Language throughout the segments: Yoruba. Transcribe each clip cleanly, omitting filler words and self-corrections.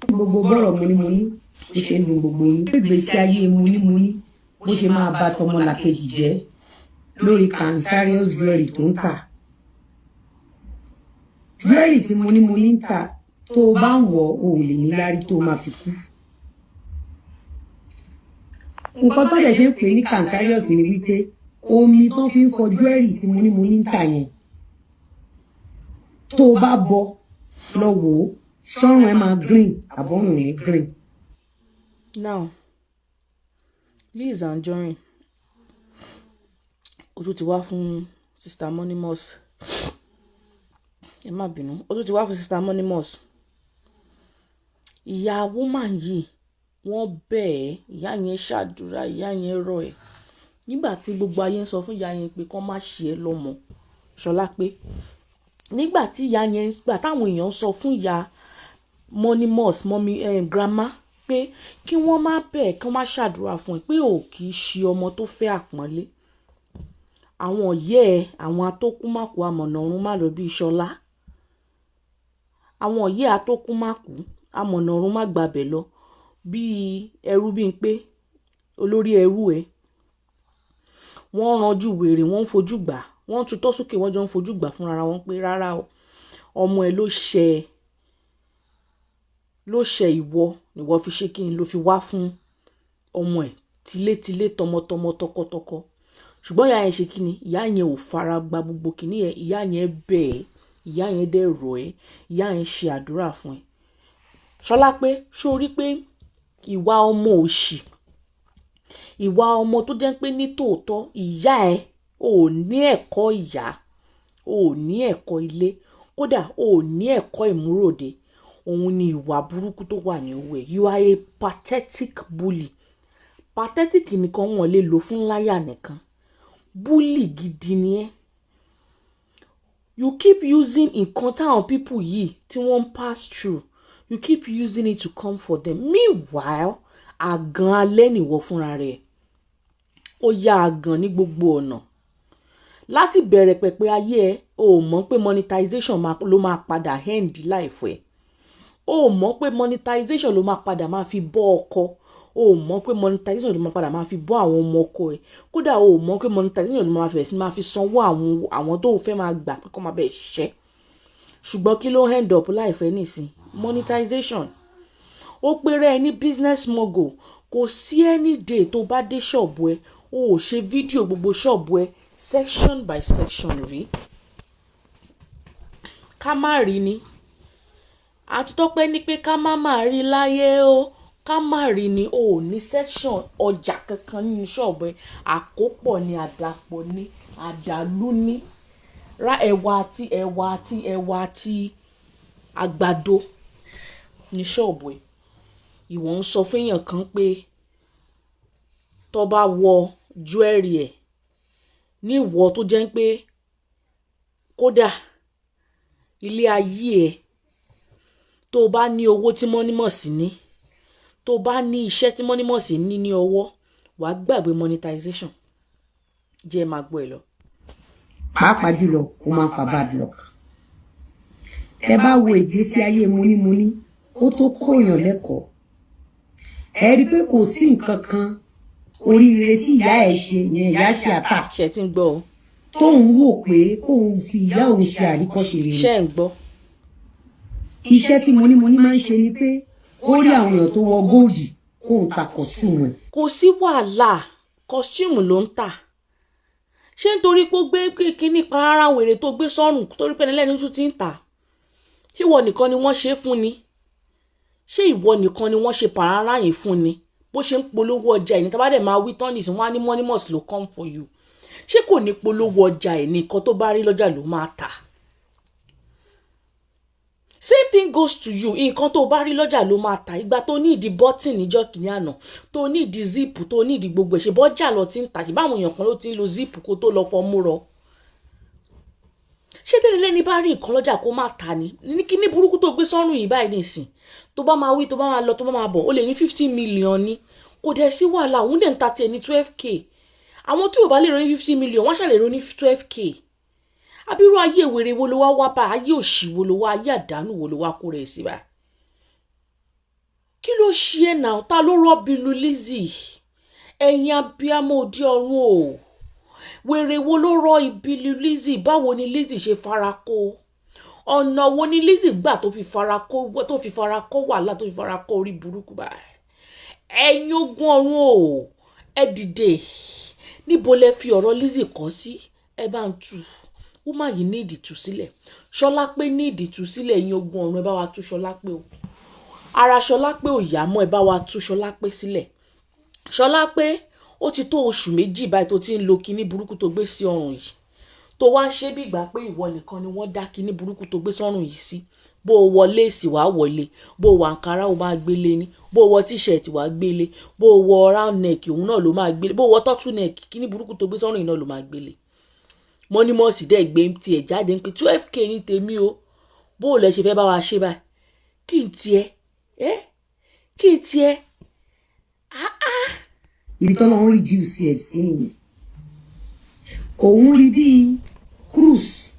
Gbogbo bọ́rọ̀ Monímoní bó ṣe ń dùn gbogbo yín, ìgbésí ayé Monímoní bó ṣe máa bà tọmọlàkejì jẹ́ lórí cancerous jewelry tó ń tà. Jewelry tí Monímoní ń tà, tó o bá ń wọ̀, o ò lè ní lárí tó o máa fi kú. Nǹkan tó dẹ̀ ṣe ń pè ní cancerous ni wípé omi tó fi ń fọ jewelry tí Monímoní ń tà yẹn, tó o bá bọ lọ wò ó, ṣọ́run ẹ máa green àbọ̀rùn ní green. Now, Liz Anjorin, ojú ti wá fún Sister Monimos. Ẹ má bínú, ojú ti wá fún Sister Monimos. Ìyá woman yìí, wọ́n bẹ̀ ẹ́, ìyá yẹn ṣàdúrà, ìyá yẹn rọ̀ ẹ́. Nígbà tí gbogbo ayé ń sọ fún ìyá yẹn pé kó má ṣe é lọ́mọ Ṣọlá, pé nígbà tí ìyá yẹn gbà táwọn èèyàn sọ fún ìyá Monimos, mummy grandma, pé kí wọ́n má bẹ̀, kí wọ́n má ṣàdúrà fún ẹ, pé ò kì í ṣe ọmọ tó fẹ́ àpọ́nlé. Àwọn ọ̀yẹ́ ẹ, àwọn atókùmákù amọ̀nà ọ̀run má lọ bí Ṣọlá, àwọn ọ̀yẹ́ atókùmákù amọ̀nà ọ̀run má gbàbẹ̀ lọ bíi ẹrú, bíi pé olórí ẹrú ẹ, wọ́n ranjú wèrè, wọ́n ń fojú gbà, wọ́n ń tutọ́ sókè, wọ́n jọ ń fojú gbà fúnra wọn pé rárá o, ọmọ ẹ ló ṣe, ló ṣe ìwọ ìwọ fi ṣe kí ni ló fi wá fún ọmọ ẹ tilétilé, tọmọtọmọ, tọkọtọkọ. Ṣùgbọ́n ìyá yẹn ṣe kí ni? Ìyá yẹn ò fara gba gbogbo kìíní yẹn. Ìyá yẹn bẹ̀ ẹ́, ìyá yẹn dẹ̀ rọ̀ ẹ́, ìyá yẹn ṣe àdúrà fún ẹ. Ṣọlá, pé ṣó rí pé ìwà ọmọ òṣì, ìwà ọmọ tó jẹ́ pé ní tòótọ́ ìyá ẹ ò ní ẹ̀kọ́, ìyá ò ní ẹ̀kọ́ ilé, kódà ò ní ẹ̀kọ́ ìmúròde, òun ni ìwà burúkú tó wà ní owó ẹ̀. You are a pathetic bully. Pathetic nìkan wọn lè lò fún láyà nìkan, bully gidi ni ẹ́. You keep using nǹkan táwọn people yìí tí wọ́n ń pass through, you keep using it to come for them. Meanwhile, àgàn alẹ́ nìwọ fúnra rẹ̀. Ó yá àgàn ní gbogbo ọ̀nà. Láti bẹ̀rẹ̀ pẹ̀pẹ̀ ayé ẹ, o ò mọ̀ pé monetization ló máa padà end life ẹ̀. O ò mọ̀ pé monetization ló máa padà máa fi bọ́ ọkọ. O ò mọ̀ pé monetization ló máa padà máa fi bọ́ àwọn ọmọ ọkọ ẹ̀. Kódà, o ò mọ̀ pé monetization ló máa fẹ̀ sí máa fi sanwó àwọn tó fẹ́ máa gbà pé kó máa bẹ̀ ṣiṣẹ́. Ṣùgbọ́n kí ló end up life ẹ nísìn? Monetization. Ó péré ẹ ní business mogul. Kò sí any day tó bá dé ṣọ́ọ̀bù ẹ, o ò ṣe fídíò gbogbo ṣọ́ọ̀bù ẹ section by section rí. Ká má rí ni àti Tọ́pẹ́ ní pé ká má má rí láyé o, ká má rí ni. O ò ní section ọjà kankan nínú ṣọ́ọ̀bù ẹ. Àkópọ̀ ni, àdàpọ̀ ni, àdàlú ni, ra ẹ̀wà àti ẹ̀wà àti ẹ̀wà àti àgbàdo ní ṣọ́ọ̀bù ẹ̀. Ìwọ ń sọ fún èèyàn kan pé tó bá wọ jewelry ẹ̀ ní, ìwọ tó jẹ́ pé kódà ilé ayé ẹ̀, tó bá ní owó tí Monimos ní, tó bá ní iṣẹ́ tí Monimos ní ọwọ́, wàá gbàgbé monetization. Jẹ́ máa gbọ́ ẹ lọ. Pàápàá jùlọ, ó máa ń fa bad luck. Tẹ bá wo ìgbésí ayé Monímoní, ó tó kóyàn lẹ́kọ̀ọ́. Ẹ rí i pé kò sí nǹkan kan oríire tí ìyá ẹ̀ ṣe yẹn, ìyá ṣe àtà Ṣe ti ń gbọ́ o? tóun wò pé kóun fi ìyá òun ṣe àríkọ́ṣe rere. Ṣe ń gbọ́? Iṣẹ́ tí Monímoní máa ń ṣe ni pé ó rí àwọn èèyàn tó wọ gold, kóun ta costume ẹ̀. Kò sí wàhálà, costume ló ń tà. Ṣé nítorí pé ó gbé kínní para wèrè tó gbé sọ́rùn, torí pé ẹni tún ti ń tà? Ṣé ìwọ nìkan ni wọ́n ṣe é fún ni? Ṣé ìwọ nìkan ni wọ́n ṣe pàrárá yìí fún ni? Bó ṣe ń polówó ọjà ẹ̀ ní tábà dẹ̀ máa wí tán nìsín, wọ́n á ní Monimos ló come for you. Ṣé kò ní polówó ọjà ẹ̀ ní? Nǹkan tó bá rí lọ́jà ló máa tà. Same thing goes to you. Nǹkan tó bá rí lọ́jà ló máa tà. Ìgbà tó ní ìdí button níjọ́ kìíní àná, tó ní ìdí zip, tó ní ìdí gbogbo ẹ̀, ṣe bọ́jà lọ ti ń tà? Ṣe báwọn èèyàn kan ló ti ń lo zip kó tó lọ fọmú rọ? Ṣé tẹ́lẹ̀ lẹ́ni bá rí nǹkan lọ́jà kó má ta ni? Ní kíní burúkú tó gbé sọ́rùn yìí báyìí nìsín, tó bá máa wí, tó bá máa lọ, tó bá máa bọ̀, ó lè ní 50 million ní. Kò dẹ̀ sí wàhálà. Òun dẹ̀ ń ta tiẹ̀ ní 12K. Àwọn tí ò bá lè ro ní 50 million, wọ́n ṣàlè ro ní 12K. Abirú ayé wèrè wo ló wá wá bá? Ayé òṣì wo ló wá? Ayé àdánù wo ló wá kó rẹ̀ sí báyìí? Kí ló ṣe é náà? Ta ló rọ́bi lu Lizzy? Ẹ̀yin abiyamọ òde ọ̀run o, wèrè wo ló rọ́ ibi lu Lizzy? Báwo ni Lizzy ṣe fara kó? Ọ̀nà wo ni Lizzy gbà tó fi fara kó wàhálà, tó fi fara kó orí burúkú báyìí? Ẹ̀yin ogun ọ̀run o, ẹ dìde! Níbo lẹ fi ọ̀rọ̀ Lizzy kọ́ sí? Ẹ bá ń tú. Woman yìí ní ìdìtúsílẹ̀. Ṣọlá pé ní ìdìtúsílẹ̀. Ẹ̀yin ogun ọ̀run, ẹ bá wa tú Ṣọlá pé o. Ara Ṣọlá pé ò yá mọ́. Ẹ bá wa tú Ṣọlá pé sílẹ̀. Ṣọlá pé ó ti tó oṣù 2 báyìí tó ti ń lo kinní burúkú tó gbé sí ọrùn yìí, tó wá ń ṣe bí ìgbà pé ìwọ nìkan ni wọ́n dá kinní burúkú tó gbé sọ́rùn yìí sí. Bó o wọ lace, wàá wọlé. Bó o wọ àǹkárá, o máa gbélé ní. Bó o wọ T-shirt, wàá gbélé. Bó o wọ round neck, òun náà ló máa gbélé. Bó o wọ turtle neck, kinní burúkú tó gbé sọ́rùn yìí náà ló máa gbélé. Mọ́nímọ́sì dẹ̀ gbé tiẹ̀ jáde ń pé 12K ní tèmi o. Bó o lẹ ṣe fẹ́ bá wa ṣe báyìí? Kí n tiẹ̀ ẹ́, kí n tiẹ̀, ah ah. Ibi tọ́lọ́ ń reduce ẹ̀ sí nìyẹn. Òun rí bíi cruise,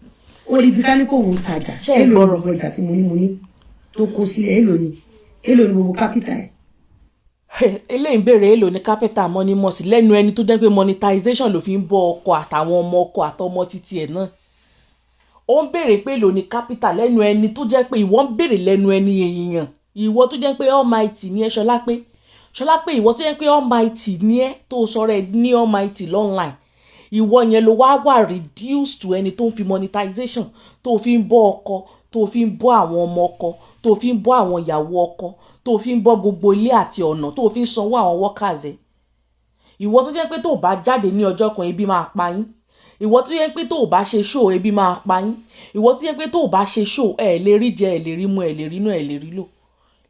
ó rí bí kánípò òun tajà. Ṣé ẹ Èlò ní gbọ́rọ̀? gbogbo ọjà tí mo ní tó kó sílẹ̀, èlò ní gbogbo capital ẹ̀? Eléyìí ń béèrè èlò ní capital Mọ́nímọ́sì lẹ́nu ẹni tó jẹ́ pé monetization ló fi ń bọ́ ọkọ àtàwọn ọmọ ọkọ àtọmọ títí ẹ̀ náà. Ó ń béèrè pé èlò ní capital lẹ́nu ẹni tó jẹ́ pé ìwọ ń béèrè lẹ́nu ẹni èèyàn. Ìwọ tó jẹ́ pé almighty ní ẹ, Ṣọlá pé, Ṣọlá pé, ìwọ tó jẹ́ pé almighty ní ẹ, tó sọ̀rọ̀ ẹ ní almighty online, ìwọ yẹn ló wá wà reduced to ẹni tó ń fi monetization tó fi ń bọ́ ọkọ, tó fi ń bọ́ àwọn ọmọ ọkọ, tó fi ń bọ́ àwọn ìyàwó ọkọ, tó fi ń bọ́ gbogbo ilé àti ọ̀nà, tó fi ń sanwó àwọn workers ẹ̀. Ìwọ tó jẹ́ pé tó bá jáde ní ọjọ́ kan, ebi máa pa yín. Ìwọ tó jẹ́ pé tó bá ṣe show, ebi máa pa yín. Ìwọ tó jẹ́ pé tó bá ṣe show, ẹ̀ lè rí jẹ, ẹ̀ lè rí mu, ẹ̀ lè rí inú, ẹ̀ lè rí lò.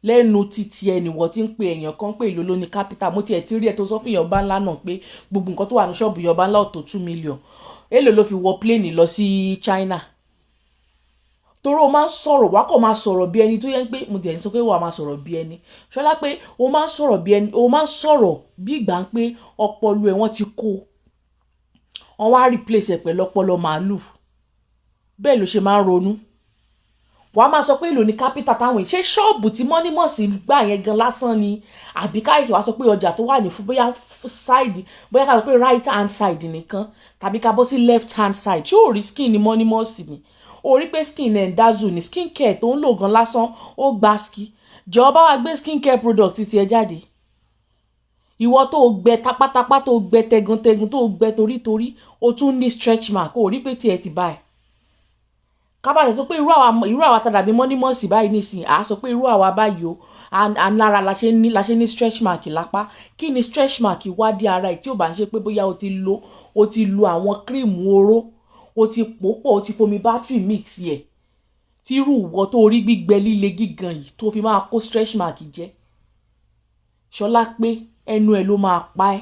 Lẹ́nu títí ẹ nìwọ tí ń pe èèyàn kan pé èlò ló ní capital. Mo tiẹ̀ ti rí ẹ tó sọ fún Ìyọba Ńlá náà pé gbogbo nǹkan tó wà ní ṣọ́ọ̀bù Ìyọba Ńlá ò tó 2 million. Èlò ló fi wọ plane lọ sí China? Torí o máa ń sọ̀rọ̀, wá kò máa sọ̀rọ̀ bí ẹni tó yẹ pé mo tiẹ̀ ń sọ pé wà á máa sọ̀rọ̀ bí ẹni. Ṣọlá pé o máa ń sọ̀rọ̀ bí ẹni, o máa ń sọ̀rọ̀ bí ìgbà ń pé ọpọlọ ẹ̀ wọ́n ti kó, wọ́n wá replace ẹ̀ pẹ̀lú ọpọlọ màálù. Bẹ́ẹ̀ ló ṣe máa ń ronú. Wàá máa sọ pé èlò ní capital táwọn ṣe ṣọ́ọ̀bù tí Mọ́nímọ́sì gbà yẹn gan lásán ni, àbí káyọ̀ wá sọ pé ọjà tó wà ní fún bóyá side, bóyá ká sọ pé right hand side nìkan, tàbí ká bọ́ sí left hand side. Tí ò rí skin ní Mọ́nímọ́sì ni ó rí pé skin ẹ̀ ń dazzle ní. Skin care tó ń lò gan lásán, ó gba ski. Jọ̀ọ́, bá wa gbé skin care product ti ẹ jáde. Ìwọ tó gbẹ tapátapá, tó gbẹ tẹguntẹgun, tó gbẹ torítorí, o tún ní stretch mark. Ó rí pé tiẹ̀ ti báyìí. Kábàtà sọ pé irú àwa tá dàbí Mọ́nímọ́sì báyìí nísìnyí, à á sọ pé irú àwa báyìí o, à ń lára la ṣe ní stretch mark lápá. Kí ni stretch mark wá dé ara ẹ̀ tí ò bá ń ṣe pé bóyá o ti lo àwọn cream oró, o ti pò pọ̀, o ti fomi battery mix yẹ, tí irú ìwọ tó rí gbígbẹ líle gígan yìí tó fi máa kó stretch mark jẹ? Ṣọlá pé ẹnu ẹ ló máa pa ẹ́.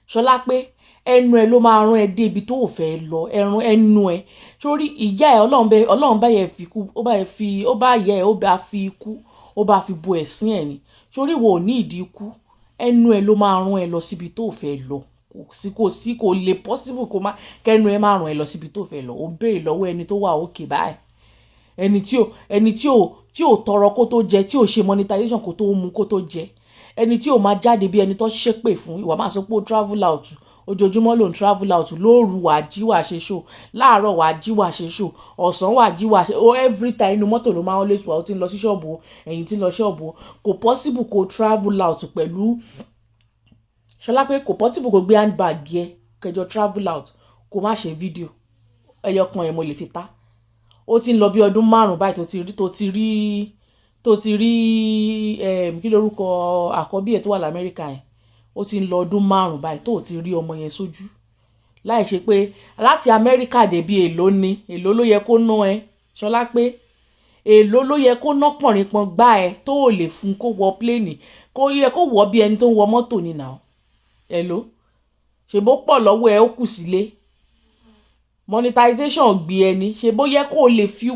Ṣọlá pé ẹnu ẹ ló máa rán ẹ dé ibi tó ò fẹ́ lọ. Ẹrun ẹnu ẹ sórí ìyá ẹ. Ọlọ́run bá yẹ fi ikú, ó bá yẹ fi, ó bá yẹ, ó bá fi ikú, ó bá fi bo ẹ̀sín ẹ̀ ni. Sórí wo ò ní ìdí ikú. Ẹnu ẹ ló máa rán ẹ lọ síbi tó ò fẹ́ lọ. Kò sí, kò lè possible kó má kẹnu ẹ máa rán ẹ lọ síbi tó fẹ́ lọ. Ó béèrè lọ́wọ́ ẹni tó wà òkè báyìí, ẹni tí ò tọrọ kó tó jẹ, tí ò ṣe monetization kó tó mú kó tó jẹ, ẹni tí ò máa jáde bí ẹni tó ṣépè fún. Ìwà máa sọ pé ó travel out, ojoojúmọ́ ló ń travel out. Lóru wàá jí, wàá ṣe show. Láàárọ̀ wàá jí, wàá ṣe show. Ọ̀sán wàá jí, wàá ṣe oh. Every time inú mọ́tò ló máa always wà. Ó ti ń lọ sí ṣọ́ọ̀bù, ẹ̀yìn tí ń lọ ṣọ́ọ̀bù. Kò possible kó travel out pẹ̀lú Ṣọlá pé kò possible kó gbé handbag yẹ kẹjọ travel out, kó má ṣe fídíò ẹyọ kan ẹ̀. Mo lè fi ta ó ti ń lọ bí ọdún 5 báyìí tó ti rí kí lórúkọ àkọ́bí ẹ̀ tó wà lamẹ́ríkà yẹn. Ó ti ń lọ ọdún 5 báyìí tó ti rí ọmọ yẹn sójú, láì ṣe pé láti Amẹ́ríkà débi. Èló ni, èló ló yẹ kó ná ẹ, Ṣọlá pé? Èló ló yẹ kó ná pọ̀nrín-pọ̀n gbá ẹ tó ò lè fún kó wọ plane, kó yẹ kó wọ bí ẹni tó ń wọ mọ́tò ni nà? Èló ṣèbó pọ̀ lọ́wọ́ ẹ, ó kù sílé. Monetization gbé ẹni ṣe bó yẹ kó o lè fi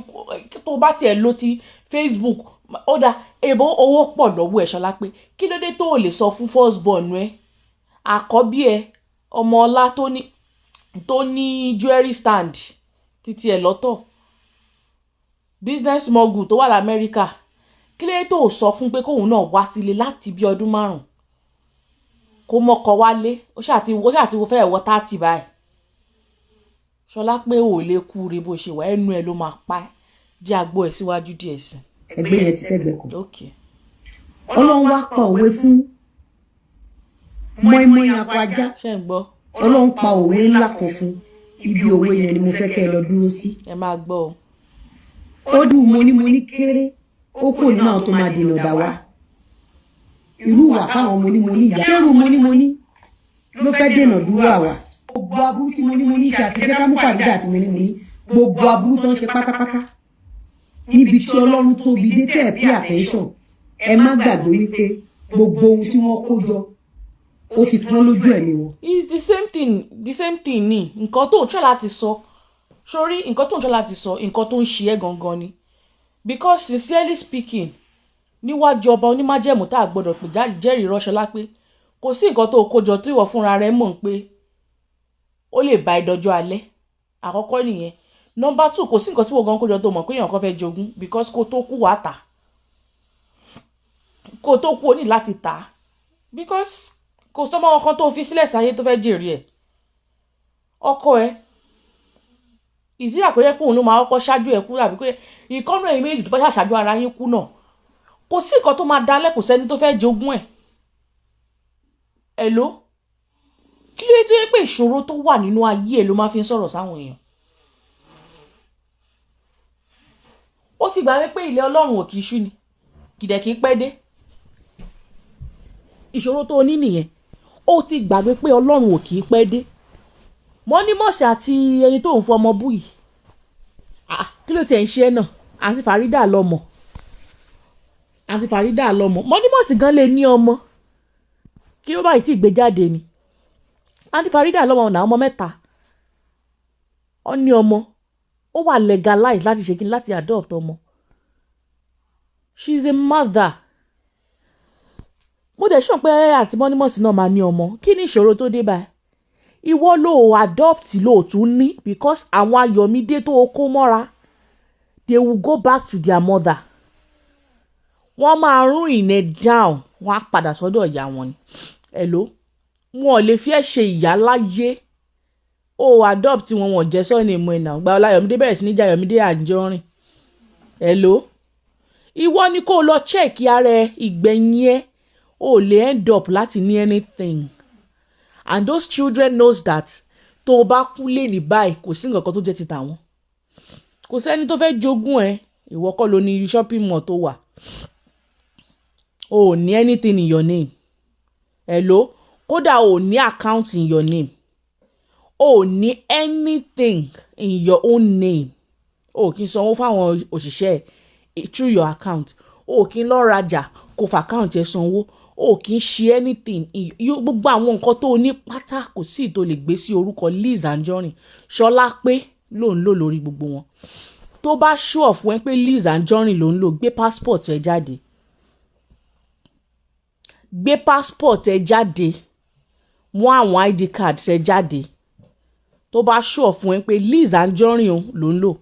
tó bá tiẹ̀ lo ti Facebook. Ó dà èbó, owó pọ̀ lọ́wọ́ ẹ̀. Ṣọlá pé kí ló dé tó o lè sọ fún first born ẹ, àkọ́bí ẹ, ọmọ ọlá tó ní jewelry stand títí ẹ lọ́tọ̀, business mogul tó wà lamẹ́ríkà? Kí ló tó sọ fún pé kóun náà wá sílé láti bí ọdún 5, kó mọ́kọ wálé? Ó ṣáà ti wo fẹ́ẹ̀ wọ 30 báyìí. Ṣọlá pé ò lè kú rí bó ṣe wà, ẹnu ẹ ló máa pa ẹ́. Jẹ́ àgbo ẹ̀ síwájú díẹ̀ sí. Ẹgbẹ́ yẹn ti sẹ́gbẹ̀ẹ́ kan. Ok. Ọlọ́run wá pa òwe fún mọ́ínmọ́ín akọ ajá. Ṣé ń gbọ́? Ọlọ́run pa òwe ńlá kan fún. Ibi òwe yẹn ni mo fẹ́ kẹ́ ẹ lọ dúró sí. Ẹ máa gbọ́ o. Ó dùn monímoní kéré, ó kò nínú àwọn tó máa dènà dà wá. Irú ìwà táwọn monímoní ìyá ṣérú monímoní ló fẹ́ dènà dúró àwa. Gbogbo aburú tí monímoní ṣe àti jẹ́ ká mú Fàrídà àti monímoní, gbogbo aburú tó ń ṣe pátápátá, níbi tí Ọlọ́run tóbi dé, tẹ́ ẹ̀ pay attention, ẹ má gbàgbé wípé gbogbo ohun tí wọ́n kó jọ, ó ti tán lójú ẹ̀mí wọn. It's the same thing, the same thing ni nǹkan tó ń try láti sọ. Sórí nǹkan tó ń try láti sọ, nǹkan tó ń ṣe ẹ́ gangan ni, because sincerely speaking, níwájú ọba onímájẹ̀mú tá a gbọ́dọ̀ pè jẹ́rìí rọ́ṣọlá pé kò sí nǹkan tó kó jọ tó ìwọ fúnra rẹ̀ mọ̀ pé ó lè ba ìdọ́jọ́ alẹ́. Àkọ́kọ́ nìyẹn. Number two, kò sí nǹkan tí wọ́n gan kó jọ tó mọ̀ pé èèyàn kan fẹ́ jogún, because kó tó kú, wàá tà. Kó tó kú, o ní láti tà á, because kò sọ́mọ́ ọkàn tó fi sílẹ̀ sáyé tó fẹ́ jèrè ẹ̀. Ọkọ ẹ̀ ìdí àkóyẹ pé òun ló máa kọ́kọ́ ṣáájú ẹ̀ kú, àbí pé ìkọ́nù ẹ̀yìn méjì tó bá ṣàṣáájú ara yín kú náà, kò sí nǹkan tó máa dalẹ̀, kò sẹ́ni tó fẹ́ jogún ẹ̀. Ẹ̀ ló kí ló dé tó yẹ pé ìṣòro tó wà nínú ayé ẹ̀ ló máa fi ń sọ̀rọ̀ sáwọn èèyàn? Ó ti gbà wípé ilẹ̀ Ọlọ́run ò kì í ṣú ni, kìdẹ̀ kì í pẹ́ dé. Ìṣòro tó o ní nìyẹn. Ó ti gbàgbé pé Ọlọ́run ò kì í pẹ́ dé. Mọ́nímọ̀sí àti ẹni tó ń fọ ọmọ bú yìí, kí ló tiẹ̀ ń ṣe é náà? Àti Farida lọ́mọ, àti Farida lọ́mọ. Mọ́nímọ̀sí gan lè ní ọmọ kí ó báyìí tí gbé jáde ni. Àti Farida lọ́mọ náà, ọmọ mẹ́ta. Ó ní ọmọ, ó wà legalize láti ṣe kí ni, láti adopt ọmọ. She is a mother. Mo dẹ̀ sọ pé àti mọ́nímọ̀sí náà máa ní ọmọ. Kí ni ìṣòro tó dé báyìí? Ìwọ ló adopt, ló tún ní, because àwọn Ayọ̀mídé tó kó mọ́ra, they will go back to their mother. Wọ́n máa rún ìnẹ̀ down, wọ́n á padà sọ́dọ̀ ìyá wọn ni. Hello, wọn ò lè fi ẹ́ ṣe ìyá láyé. O adopt wọn, wọn jẹ́ sọ́ọ̀nì ìmọ̀ ẹ̀ náà. Gba Ọláyọ̀mídé bẹ̀rẹ̀ sí ní jẹ́ Ayọ̀mídé Anjorin. Hello, ìwọ ni kó o lọ check ara ẹ. Ìgbẹ̀yìn ẹ, o lè end up láti ní anything, and those children knows that tó o bá kú lé ní báyìí, kò sí nǹkan kan tó jẹ́ ti tàwọn. Kò sẹ́ni tó fẹ́ jogún ẹ. Ìwọ kọ́ ló ní shopping mall tó wà. O ò ní anything in your name. Hello, kódà o ò ní account in your name, o ò ní anything in your own name. O kì í sanwó fáwọn òṣìṣẹ́ through your account. O kì í lọ rajà kó fa account ẹ sanwó. O kì í ṣe anything. Gbogbo àwọn nǹkan tó o ní pátá, kò sí ìtò lè gbé sí orúkọ Liz Anjorin. Ṣọlá pé ló ń lò lórí gbogbo wọn. Tó bá sure fún ẹ pé Liz Anjorin ló ń lò, gbé passport ẹ jáde, gbé passport ẹ jáde, mú àwọn ID card ẹ jáde. Tó bá sure fún ẹ pé Liz Anjorin ló ń lò,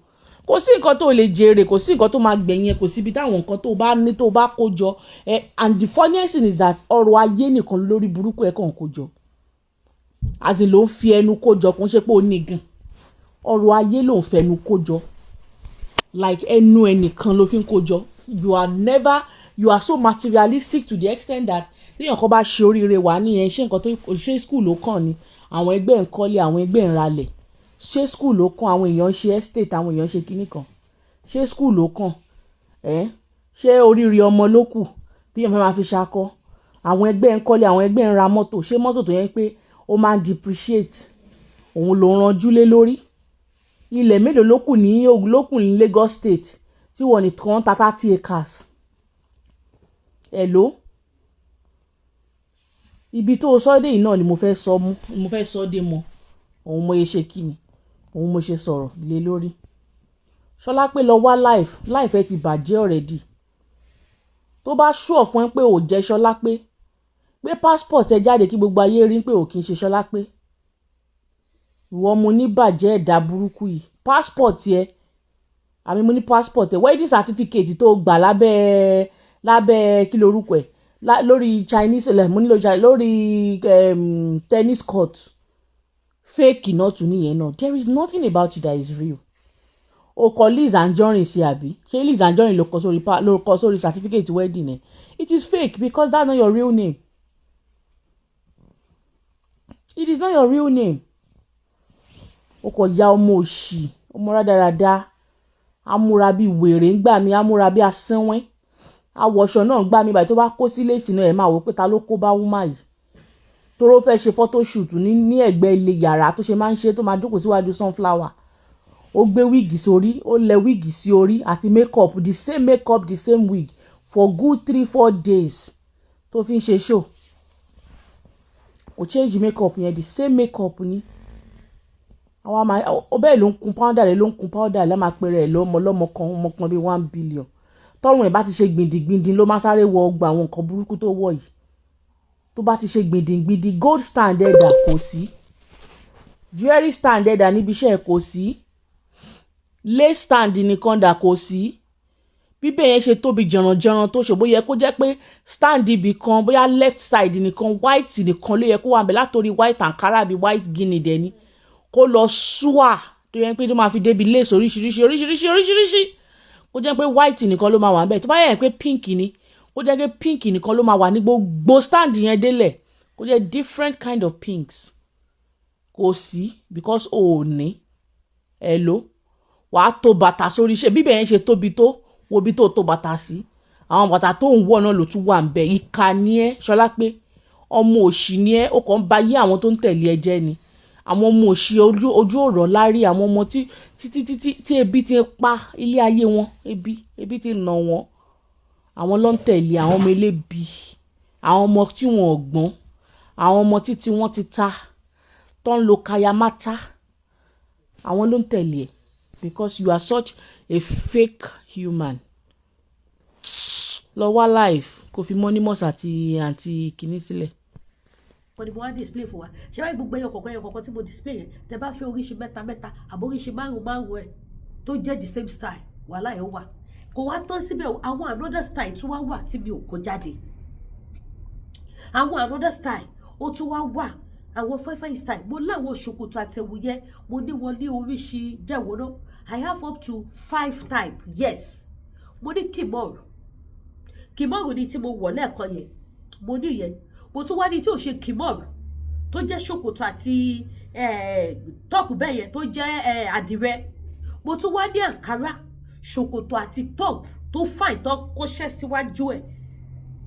kò sí nǹkan tó lè jèrè, kò sí nǹkan tó máa gbẹ̀yìn ẹ, kò síbi táwọn nǹkan tó bá ní tó bá kó jọ ẹ. And the funniest thing is that ọrọ̀ ayé nìkan lórí burúkú ẹ kàn kó jọ, as in ló ń fi ẹnu kó jọ, kò ń ṣe pé ó ní gan. Ọrọ̀ ayé ló ń fẹnu kó jọ, like ẹnu ẹnìkan ló fi ń kó jọ. You are never, you are so materialistic to the extent that téèyàn kan bá ṣe oríire wà nìyẹn, ṣé nǹkan tó ṣe school ló kàn ni? Àwọn ẹgbẹ́ ń kọ́lé, àwọn ẹgbẹ́ ń ralẹ̀. Ṣé school ló kàn? Àwọn èèyàn ń ṣe estate, àwọn èèyàn ń ṣe kinní kan. Ṣé school ló kàn ẹ́? Ṣé oríire ọmọ ló kù téèyàn fẹ́ máa fi ṣakọ? Àwọn ẹgbẹ́ ń kọ́lé, àwọn ẹgbẹ́ ń ra mọ́tò. Ṣé mọ́tò tó yẹn pé ó máa ń depreciate, òun ló ń ranjú lé lórí? Ilẹ̀ mélòó ló kù ní, ló kù ní Lagos State tí wọ́n ní kan ta 30 acres? Hello, ibi tó o sọ dé yìí náà ni mo fẹ́ sọ mú, mo fẹ́ sọ dé mọ́. Òun mo ṣe kí ni, òun mo ṣe sọ̀rọ̀ lé lórí. Ṣọlá pé lọ wá life. Life ẹ ti bàjẹ́ already. Tó bá sure fún ẹ pé ò jẹ́ Ṣọlá pé, gbé passport ẹ jáde kí gbogbo ayé rí pé ò kì í ṣe Ṣọlá pé. Ìwọ mo ní bàjẹ́ ẹ̀dá burúkú yìí, passport ẹ, àmì mo ní passport ẹ, wedding certificate tó gbà lábẹ́. Lábẹ́ kí lorúkọ ẹ̀, lórí Chinese lẹ̀ mo nílò lórí tennis court. Fake náà tún nìyẹn náà. There is nothing about you that is real. O kọ Liz Anjorin sí, àbí ṣé Liz Anjorin ló kọ sórí certificate wedding ẹ? It is fake because that's not your real name. It is not your real name. O kò ya ọmọ òṣì, ọmọ rádaràda, amúra bíi wèrè ń gbà mí, amúra bíi asínwín, awọṣọ náà ń gbà mí báyìí. Tó bá kó sílé ìsìn náà, ẹ̀ máa wò pé ta ló kó bá woman yìí, toró fẹ́ ṣe photoshoot ní ẹ̀gbẹ́ ilé yàrá tó ṣe máa ń ṣe, tó máa jókòó síwájú sunflower. Ó gbé wig sórí, ó lẹ wig sí orí àti makeup, the same makeup, the same wig for good 3-4 days tó fi ń ṣe show. Kò change makeup yẹn, the same makeup ni. Àwa máa ó bẹ́ẹ̀ ló ń kun powder rẹ̀, ló ń kun powder rẹ̀, máa pe rẹ̀ lọ́mọ lọ́mọ kan, ọmọ kan bíi 1 billion. Tọrùn ẹ̀ bá ti ṣe gbìndìngbìndín, ló máa sáré wọ ọgbà àwọn nǹkan burúkú tó wọ̀ yìí. Tó bá ti ṣe gbìndìngbìndín, gold stand ẹ̀dà kò sí, jewelry stand ẹ̀dà níbi iṣẹ́ ẹ̀ kò sí, lace stand nìkan dà kò sí. Bíbẹ̀ yẹn ṣe tóbi jẹ̀rànjẹ̀ràn tó ṣe, bóyá kó jẹ́ pé stand ibì kan, bóyá left side nìkan, white nìkan ló yẹ kó wà bẹ́ẹ̀, látòrí white ankara bíi white guinea dẹ̀ ni kó lọ ṣúà, tó yẹ pé tó máa fi débi lace oríṣiríṣi oríṣiríṣi oríṣiríṣi, kó jẹ́ pé white nìkan ló máa wà bẹ́ẹ̀. Tó bá yẹ pé pink ni, kó jẹ́ pé pink nìkan ló máa wà ní gbogbo stand yẹn délẹ̀, kó jẹ́ different kind of pinks. Kò sí, because o ò ní ẹ ló wàá tó bàtà sórí iṣẹ́. Bíbẹ̀ yẹn ṣe tóbi tó, wo bí tó tó bàtà sí, àwọn bàtà tó ń wọ̀ náà ló tún wà ń bẹ̀. Ìkà ni ẹ́, Ṣọlá, pé ọmọ òṣì ni ẹ́. Ó kàn ń ba yé àwọn tó ń tẹ̀lé ẹ jẹ́ ni. Àwọn ọmọ òṣì, ojú ojú ọ̀rọ̀ lárí, àwọn ọmọ tí títí títí tí ebi ti pa ilé ayé wọn, ebi ti nà wọ́n, àwọn ló ń tẹ̀lé. Àwọn ọmọ elébi, àwọn ọmọ tí wọn ò gbọ́n, àwọn ọmọ títí wọ́n ti ta, tó ń lo kayamata, àwọn ló ń tẹ̀lé ẹ, because you are such a fake human. Lọ wá life, kò fi Monimus àti àǹtí kìíní sílẹ̀. Wọ́n ní mo wá display fún wa. Ṣé wáyé gbogbo ẹyọ kọ̀ọ̀kan, ẹyọ kọ̀ọ̀kan tí mo display yẹn, tẹ bá fẹ́ oríṣi mẹ́ta mẹ́ta àbó oríṣi márùn márùn ẹ̀ tó jẹ́ the same style, wàhálà ẹ̀ wà. Kò wá tán síbẹ̀, àwọn another style tún wá wà tí mi ò kó jáde. Àwọn another style ó tún wá wà, àwọn fine style. Mo láwọn ṣòkòtò àtẹ̀wù yẹn, mo ní wọn ní oríṣi jẹ̀wọ́n náà. I have up to five type. Yes, mo ní kimono. Kimono ni tí mo wọ̀ lẹ́ẹ̀kan yẹn, mo ní yẹn. Mo tún wá ní tí ò ṣe kimono, tó jẹ́ ṣòkòtò àti top bẹ́ẹ̀ yẹn, tó jẹ́ àdìrẹ. Mo tún wá ní àǹkárá, ṣòkòtò àti top tó fine, tó kóṣẹ́ síwájú ẹ̀,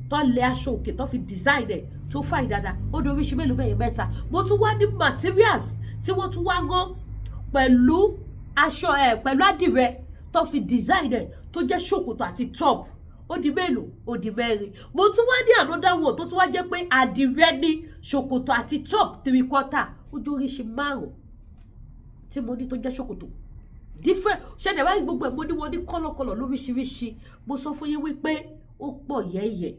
tó lẹ aṣọ òkè, tó fi design ẹ̀, tó fine dáadáa. Ó di oríṣi mélòó bẹ́ẹ̀ yẹn? Mẹ́ta. Mo tún wá ní materials tí wọ́n tún wá rán pẹ̀lú aṣọ ẹ̀, pẹ̀lú àdìrẹ tó fi design ẹ̀, tó jẹ́ ṣòkòtò àti top. Ó di mélòó? Ó di mẹ́rin. Mo tún wá ní another one tó tún wá jẹ́ pé àdìrẹ ní ṣòkòtò àti top three quarter. Ó di oríṣi márùn tí mo ní tó jẹ́ ṣòkòtò different. Ṣẹlẹ̀ wáyé gbogbo ẹ̀, mo ní wọn ní colour colour lóríṣiríṣi. Mo sọ fún yín wípé ó pọ̀ yẹ́yẹ́.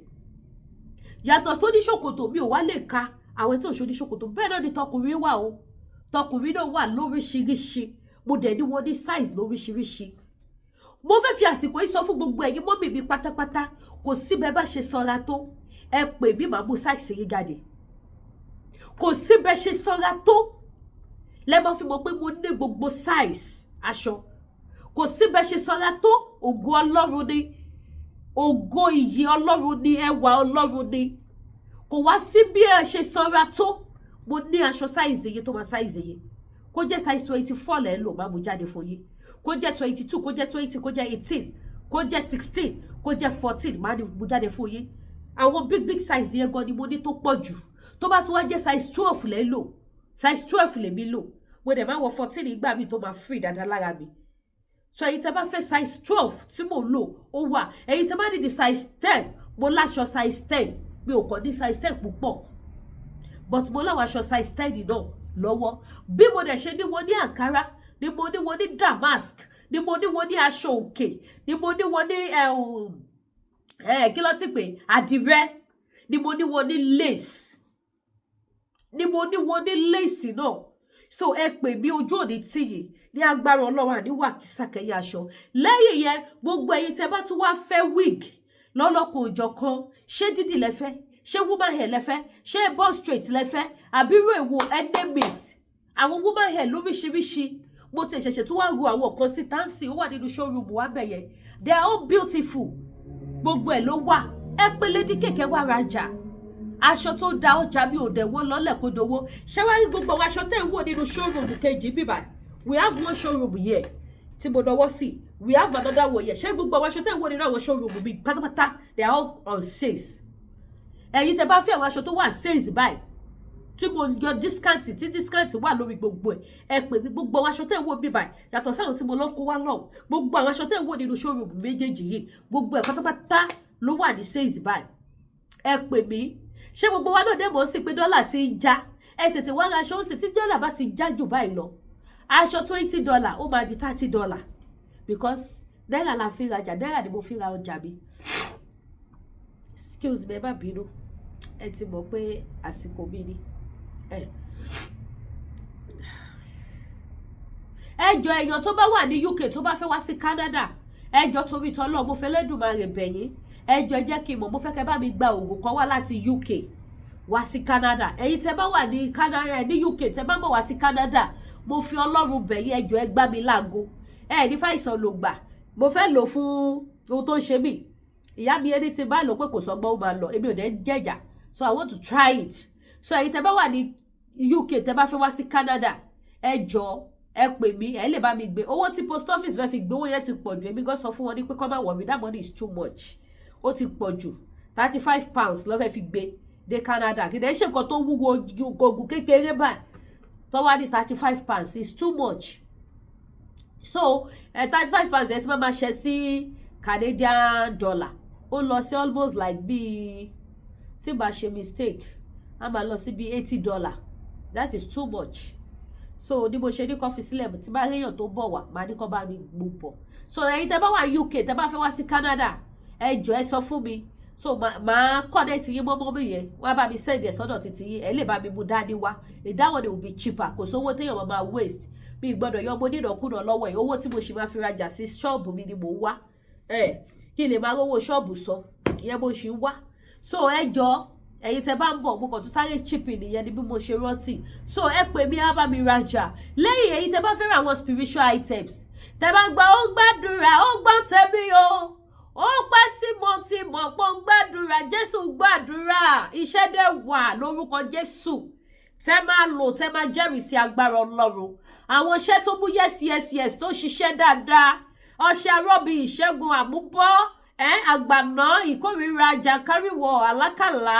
Yàtọ̀ sóní ṣòkòtò, mi ò wá lè ka àwọn tí ò ṣoní ṣòkòtò. Bẹ́ẹ̀ náà ni tọkùnrin wà o, tọkùnrin náà wà lóríṣiríṣi. Mo dẹ̀ ní wọn ní size lóríṣiríṣi. Mo fẹ́ fi àsìkò yìí sọ fún gbogbo ẹ̀yin mummy mi pátápátá, kò sí bẹ́ẹ̀ bá ṣe sanra tó, ẹ pè mí, màá mú size yín jáde. Kò sí bẹ́ẹ̀ ṣe sanra tó, lẹ́ máa fi mọ̀ pé mo ní gbogbo size aṣọ. Kò sí bẹ́ẹ̀ ṣe sanra tó, ògo Ọlọ́run ni, ògo ìyì Ọlọ́run ni, ẹwà Ọlọ́run ni. Kò wá sí bí ẹ ṣe sanra tó, mo ní aṣọ size yìí tó máa size yìí. Kó jẹ́ size 24 lẹ́ ń lò, máa mú jáde fún yín. Kó jẹ́ 22, kó jẹ́ 20, kó jẹ́ 18, kó jẹ́ 16, kó jẹ́ 14, máa mú jáde fún yín. Àwọn big big size yẹn gan ni mo ní tó pọ̀ jù. Tó bá tún wá jẹ́ size 12 lẹ́ ń lò, size 12 lèmi lò. Mo dẹ̀ máa wọ 14 nígbà míì tó máa free dáadáa lára mi. So ẹ̀yin tẹ́ bá fẹ́ size 12 tí mò ń lò, ó wà. Ẹ̀yin tẹ́ bá ní di size 10, mo láṣọ size 10. Mi ò kàn ní size 10 púpọ̀, but mo láwọn aṣọ size 10 náà lọ́wọ́. Bí mo dẹ̀ ṣe ní wọn ní àǹkárá ni mo ní wọn ní damask, ni mo ní wọn ní aṣọ òkè, ni mo ní wọn ní kí ló ti pè, àdìrẹ, ni mo ní wọn ní lace, ni mo ní wọn ní lace náà. So ẹ pè mí, ojú òní tìyìn ní agbára Ọlọ́run, àníwà kìsàkẹyìn aṣọ. Lẹ́yìn yẹn, gbogbo ẹ̀yin tẹ́ bá tún wá fẹ́ wig Lọ́lọ́kọ̀ òjọ̀kan. Ṣé dídì lẹ́fẹ́? Ṣé woman hair lẹ́fẹ́? Ṣé bone straight lẹ́fẹ́? Àbírò èwo? Enemit, àwọn woman hair lóríṣiríṣi. Mo ti ṣẹ̀ṣẹ̀ tún wá ru àwọn kan sí táǹsì, ó wà nínú showroom wa bẹ̀ yẹn. They are all beautiful. Gbogbo ẹ̀ ló wà. Ẹ pé Lady K kẹ́ wá rajà aṣọ tó da. Ọjà mi ò dẹ̀ wọ́n lọ́lẹ̀ kó dowó. Ṣé wá rí gbogbo àwọn aṣọ tẹ̀ ń wò nínú showroom kejì bíbá? We have one showroom here tí mo dọwọ́ sí, we have another one here. Ṣé gbogbo àwọn aṣọ tẹ̀ ń wò nínú àwọn showroom mi pátápátá, they are all on sales. Ẹ̀yin tẹ́ bá fẹ́ àwọn aṣọ tó wà sales báyìí, tí mo yọ discount, tí discount wà lórí gbogbo ẹ̀, ẹ pè mí. Gbogbo àwọn aṣọ tẹ́ ń wò bí báyìí, yàtọ̀ sáwọn tí mo lọ kó wá lọ́wọ́, gbogbo àwọn aṣọ tẹ́ ń wò nínú showroom méjèèjì yìí, gbogbo ẹ̀ pátápátá ló wà ní sales báyìí. Ẹ pè mí. Ṣé gbogbo wa náà dé mọ̀ sí pé dọ́là ti ń já? Ẹ tètè wá ra aṣọ ó sì. Tí dọ́là bá ti já jù báyìí lọ, aṣọ $20 ó máa di $30, because náírà la fi rajà, náírà ni mo fi ra ọjà mi. Excuse me, ẹ má bínú. Ẹ ti mọ̀ pé àsìkò mi ni. Ẹ jọ, èèyàn tó bá wà ní UK tó bá fẹ́ wá sí Canada, ẹ jọ, torí tọ́lọ́, mo fẹ́ lẹ́dùnmarè bẹ̀yìn, ẹ jọ, ẹ jẹ́ kí n mọ̀. Mo fẹ́ kẹ́ bá mi gba oògùn kan wá láti UK wá sí Canada. Ẹ̀yin tẹ́ bá wà ní Canada, ní UK, tẹ́ bá bọ̀ wá sí Canada, mo fi Ọlọ́run bẹ̀yìn, ẹ jọ, ẹ gbá mi láago. Ẹ ní fàìsàn ló gbà. Mo fẹ́ lò fún ohun tó ń ṣe mí. Ìyá mi, ẹni tí bá lò pé kò sọgbọ́n, ó máa lọ. Èmi ò dẹ̀ ń jẹ̀jà, so I want to try it. So ẹ̀yin tẹ́ bá wà ní UK, tẹ́ bá fẹ́ wá sí Canada, ẹ jọ, ẹ pè mí. Ẹ lè bá mi gbé owó tí post office fẹ́ fi gbé owó yẹn ti pọ̀ jù. Èmi gan sọ fún wọn ní pé kọ́ máa wọ̀ mí, that money is too much, ó ti pọ̀ jù. £35 ló fẹ́ fi gbé dé Canada. Kì í dẹ́ ṣe nǹkan tó wúwo, oògùn kékeré báyìí tó wá ní £35 is too much. So £35 ẹ ti máa ma ṣe sí Canadian dollar, ó lọ sí almost like bíi, tí bá ṣe mistake, a máa lọ sí bíi $80. That is too much. So ní mo ṣe ní kó fi sílẹ̀, tí bá réyàn tó bọ̀ wá, màá ní kó bá mi gbó bọ̀. So ẹ̀yin tẹ́ bá wà UK, tẹ́ bá fẹ́ wá sí Canada, ẹ jọ̀ọ́, ẹ sọ fún mi. So màá connect yín mọ́mọ́ mi yẹn, wọ́n á bá mi send ẹ̀ sọ́dọ̀ títí yín. Ẹ lè bá mi mú dání wá. That one will be cheaper. Kò sówó téèyàn máa waste. Mi gbọ́dọ̀ yọ ọmọ onínàkúnà lọ́wọ́ ẹ̀. Owó tí mo sì máa fi rajà sí ṣọ́ọ̀bù mi ni mò ń wá, ẹ kí n lè máa rówó ṣọ́ọ̀bù sọ ìyẹn mo sì ń wá. So ẹ jọ̀ọ́, ẹ̀yin tẹ́ bá ń bọ̀, mo kàn tún sáré chip nìyẹn ni bí mo ṣe rántí. So ẹ pè mí, á bá mi rajà. Lẹ́yìn èyí, tẹ́ bá fẹ́ ra àwọn spiritual items, tẹ́ bá gbọ́, ó gbàdúrà, ó gbọ́ tẹ̀mí o, ó pẹ́ tí mo ti mọ̀ pé ó ń gbàdúrà. Jésù gbàdúrà, iṣẹ́ dẹ̀ wà lórúkọ Jésù tẹ́ máa lò, tẹ́ máa jẹ́rìí sí agbára Ọlọ́run. Àwọn iṣẹ́ tó mú yes yes yes, tó ṣiṣẹ́ dáadáa, ọṣẹ arọ́bì, ìṣẹ́gun, àmúbọ́ ẹ, àgbàná, ìkórìíra, jàǹkáríwọ̀, àlákàlà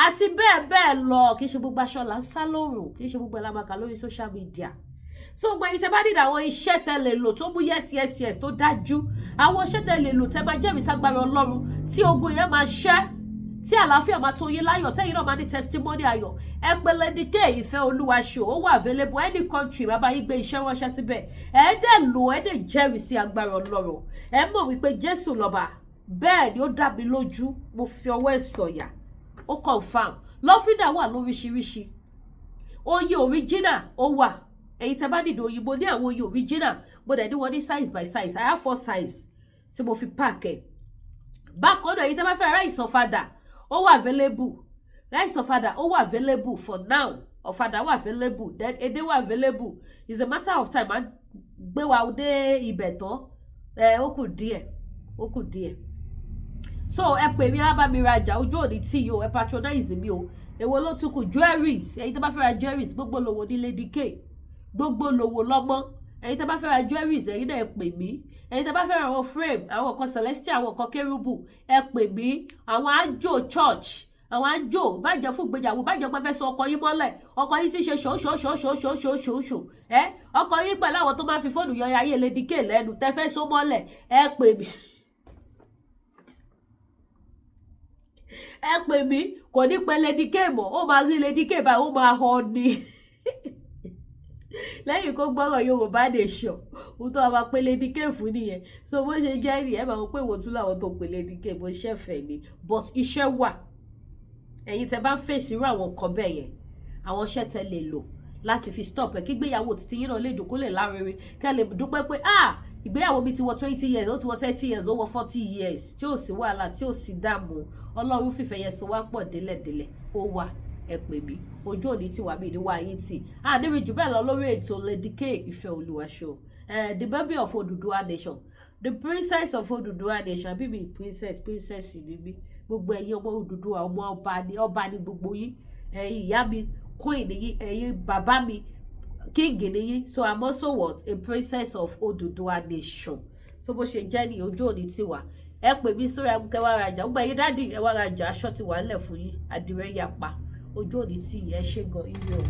àti bẹ́ẹ̀ bẹ́ẹ̀ lọ. Kì í ṣe gbogbo aṣọ là ń sá lóòrùn, kì í ṣe gbogbo ẹ̀ la máa kà lórí social media. So gbogbo ẹ̀yin tẹ́ bá nílò àwọn iṣẹ́ tẹ́ lè lò tó mú yes yes yes, tó dájú, àwọn iṣẹ́ tẹ́ lè lò tẹ́ máa jẹ́rìí ságbára Ọlọ́run, tí ogun yẹn máa ṣẹ́, tí àlàáfíà máa tó yín láyọ̀, tẹ́yìn náà máa ní testimony ayọ̀, ẹ pè Lady K Ìfẹ́ Olúwa show. Ó wà available any country, bàbá yín gbé iṣẹ́ ránṣẹ́ síbẹ̀. Ẹ dẹ̀ lò, ẹ dẹ̀ jẹ́rìí sí agbára Ọlọ́run. Ẹ mọ̀ wípé Jésù lọ́ba. Bẹ́ẹ̀ ni, ó dá mi lójú, mo fi ọwọ́ ẹ̀ sọ̀yà, ó confam. Lọ́fíńdà wà lóríṣiríṣi, oyin original ó wà. Èyí tẹ́ bá nílò òyìnbó ní àwọn oyin original, mo dẹ̀ ní wọn ní size by size. I have four size tí mo fi pack ẹ̀. Bákan náà, èyí tẹ́ bá fẹ́ rice ọ̀fadà, ó wà available. Rice ọ̀fadà, ó wà available for now. Ọ̀fadà wà available, then edé wà available. It's a matter of time, à ń gbé wa dé ibẹ̀ tán. Ẹ ó kù díẹ̀, ó kù díẹ̀. So ẹ pè mí, á bá mi rajà. Ojú òní tí yìí o, ẹ patronize mi o. Èwo ló tún kù? Jewelries. Ẹ̀yin tó bá fẹ́ ra jewelries, gbogbo lòwò ní Lady K, gbogbo lòwò lọ́mọ. Ẹ̀yin tó bá fẹ́ ra jewelries, ẹ̀yin náà ẹ pè mí. Ẹ̀yin tó bá fẹ́ ra àwọn frame, àwọn kan celestial, àwọn kan kérúbù, ẹ pè mí. Àwọn àjò church, àwọn àjò bàjẹ́ fún ìgbéyàwó, bàjẹ́ pé fẹ́ sọ ọkọ yín mọ́lẹ̀, ọkọ yín ti ṣe ṣòṣòṣòṣòṣòṣòṣò, ẹ ọkọ yín pẹ̀lú àwọn tó máa fi fóònù yọ ayé Lady K lẹ́nu, tẹ́ fẹ́ so mọ́lẹ̀, ẹ pè mí, ẹ pè mí. Kò ní pe Lady K mọ́, ó máa rí Lady K báyìí, ó máa họ ni lẹ́yìn kó gbọ́rọ̀ Yorùbá Nation. Ohun tó máa pe Lady K fún nìyẹn. So bó ṣe jẹ́ nìyẹn. Máa wọ pé ìwò tún làwọn tó pe Lady K, bó ṣẹ̀fẹ̀ ni, but iṣẹ́ wà. Ẹ̀yin tẹ́ bá ń fèsì irú àwọn nǹkan bẹ́ẹ̀ yẹn, àwọn iṣẹ́ tẹ́ lè lò láti fi stop ẹ̀, kígbéyàwó títí yín náà lè dùn, kó lè lárinrin, kẹ́ lè dúpẹ́ pé ah, Ìgbéyàwó mi ti wọ 20 years, ó ti wọ 30 years, ó wọ 40 years, tí ò sí wàhálà, tí ò sí dààmú. Ọlọ́run fìfẹ́ yẹn so wá pọ̀ délẹ̀délẹ̀. Ó wà, ẹ pè mí. Ojú òní tí wà mí ní wáyé tì á níbi jù bẹ́ẹ̀ lọ lórí ètò Lady K Ìfẹ́ Olúwa show, the baby of Oduduwa nation, the princess of Oduduwa nation. Àbí mi princess, princess ni mí. Gbogbo ẹ̀yin ọmọ Oduduwa, ọmọ ọba ni, ọba ni gbogbo yín. Ẹ̀yin ìyá mi, queen ni yín. Ẹ̀yin bàbá mi, king ni yín. So I'm also what? A princess of Oduduwa nation. So bó ṣe jẹ́ ní, ojú òní tiwa. Ẹ pè mí sórí akẹ́kẹ́ wá rajà. Gbogbo ẹ̀yin daddy, ẹ wá rajà. Aṣọ ti wà ńlẹ̀ fún yín, àdìrẹ́ yapa. Ojú òní tì yín. Ẹ ṣé gan, ire o.